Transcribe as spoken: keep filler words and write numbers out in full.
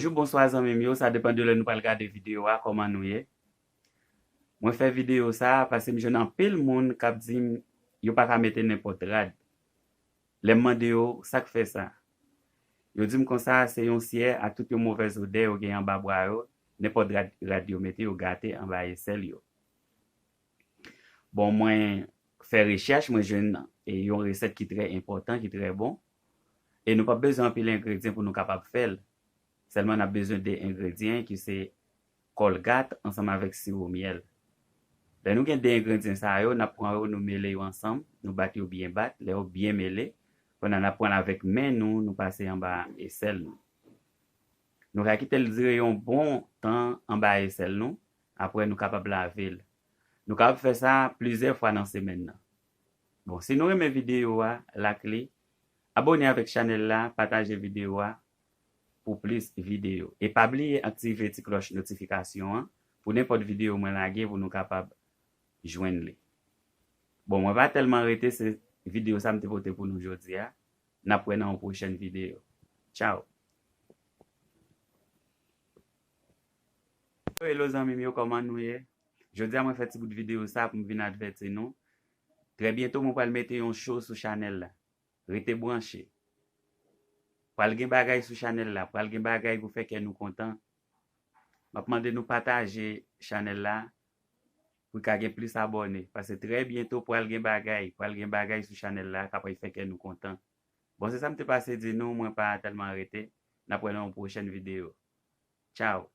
Bonjou, bonswa zanmi m yo, sa depann de lè nou pral gade videyo a, kòman nou ye? Mwen fè videyo sa a paske m jwenn anpil moun k ap di m yo pa ka mete nenpòt rad. Lè m mande yo sa k fè sa, yo di m konsa se yon syè ak tout yon movèz odè yo gen anba bra yo, nenpòt rad, rad yo mete yo gate anba esèl yo. Bon, mwen fè rechèch, mwen jwenn e, yon resèt ki trè enpòtan, ki trè bon. E nou p ap bezwen anpil engredyan pou nou kapab fè l. Sèlman n ap bezwen de engredyan ki se kòlgat ansanm avèk siwo myèl. Lè nou gen de engredyan sa yo, n ap pran yo, nou mele yo ansanm, nou bat yo byen bat. Lè yo byen mele, kounye a n ap pran l avèk men nou, nou pase anba esèl nou. Nou ka kite l dire yon bon tan anba esèl nou, apre nou kapab lave l. Nou kapab fè sa plizyè fwa nan semèn nan. Bon, si nou renmen videyo a, like li, abòne avèk chanèl la, pataje videyo a pou plis videyo. E pa bliye aktive ti klòch notifikasyon an pou nenpòt videyo mwen lage pou nou kapab jwenn li. Bon, mwen pa tèlman rete, se videyo sa m te pote pou nou jodi a. N ap wè nan yon pwochèn videyo. Tchao! Hello zanmi m yo, kòman nou ye? Jodi a mwen fè ti bout videyo sa pou m vin advèti nou. Trè byento mwen pral mete yon show sou chanèl la. Rete branche. Pral gen bagay sou chanèl la, pral gen bagay pou fè kè nou kontan. M ap mande nou pataje chanèl la pou ka gen plis abòne, paske trè byento pral gen bagay, pral gen bagay sou chanèl la k ap fè kè nou kontan. Bon, se sa m te pase di nou, mwen pa tèlman rete. N ap wè nan yon pwochèn videyo. Tchao!